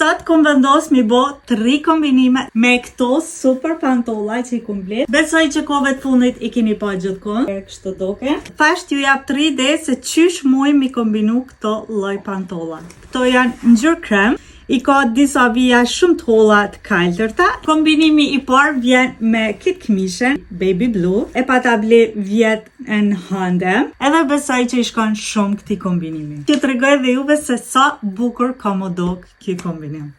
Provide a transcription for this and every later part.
Sot kum vendos mi bo tri kombinime me këto super pantolla që i kum ble. Besoj që kohëve të fundit i keni pa gjithkund. Kështu duke. Thash t'ju jap tri ide se qysh muj mi kombinu këto lloj pantolla. Këto janë ngjyrë krem. I ka disa vija shumë të holla të kaltërta. Kombinimi i parë vjen me këtë këmishën baby blue. E pata ble vjet në H&M. Edhe besoj që i shkon shumë këtij kombinimi. T'ju tregoj edhe juve se sa bukur ka m'u dok ky kombinim.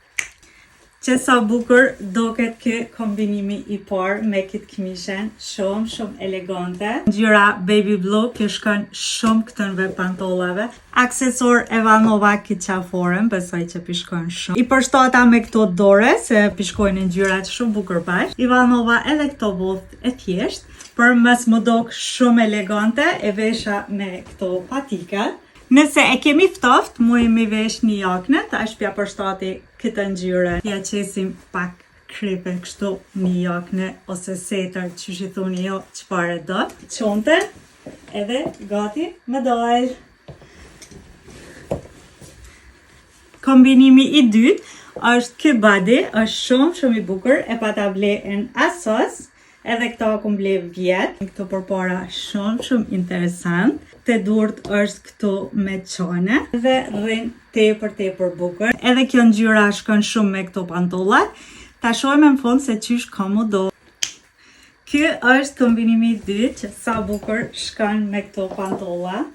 Qe sa bukur doket ky kombinimi i parë me këtë këmishën, shumë shumë elegante. Ngjyra baby blue, kjo shkon shumë këtynve pantollave. Aksesor e vanova këtë qaforen, besoj që p'i shkon shumë. I përshtata me këto dore, se p'i shkojnë ngjyrat shumë bukur bashkë. I vanova edhe këto both e thjesht, për mos m'u dok shumë elegante, e vesha me këto patikat. Nëse e kemi ftoft, muj mi vesh një jakne, tash pja përshtati këtë ngjyrë. Ja qesim pak kripe kështu një jakne ose setër, qysh i thuni jo, çfarë do. Çonte edhe gati me dal. Kombinimi i dytë është ky body, është shumë shumë i bukur, e pata ble në Asos. Edhe këto kum ble vjet, këto përpara shumë shumë interesant. Te durt është këtu me qone dhe rrin tepër tepër bukur. Edhe kjo ngjyra shkon shumë me këto pantollat. Ta shohim në fund se qysh ka m'u dok. Ky është kombinimi i dytë që sa bukur shkon me këto pantolla.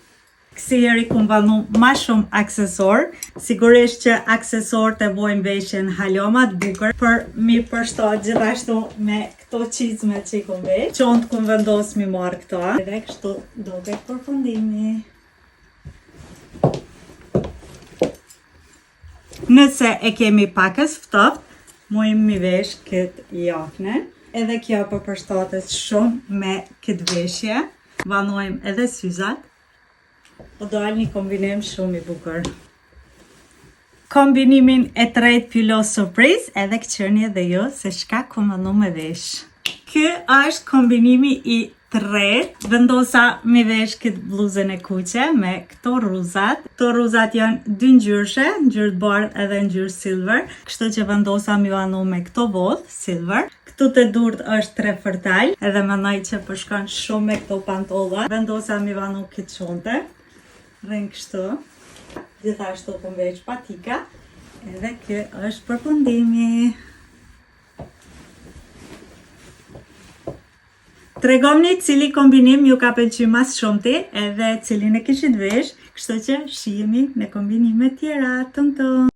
Kësi heri kum vanu ma shumë aksesor, sigurisht që aksesorët e bojnë veshjen hala ma të bukur, për mi përshtat gjithashtu me këto çizme që i kum vesh. Çontë kum vendos mi marrë këto. Edhe kështu duket përfundimi. Nëse e kemi pakës ftoft, mujmë mi vesh këtë jakne. Edhe kjo po përshtatet shumë me këtë veshje. Vanojmë edhe syzat. Po dal një kombinim shumë i bukur. Kombinimin e tretë p'ju lo surprizë edhe këqyrni edhe ju se çka kum vanu me vesh. Ky është kombinimi i tretë. Vendosa mi vesh këtë bluzën e kuqe me këto rruzat. Këto rruzat janë dy ngjyrëshe, ngjyrë të bardhë edhe ngjyrë silver. Kështu që vendosa mi vanu me këto both silver. Këtu te durt është tre fërtal, edhe mendoj që po shkon shumë me këto pantolla. Vendosa mi vanu këtë çonte. Rrin kështu. Gjithashtu po vesh patika. Edhe ky është përfundimi. Tregomni cili kombinim ju ka pëlqy ma s'shumti edhe cilin e kishit vesh, kështu që shihemi në kombinime tjera. Tum tum.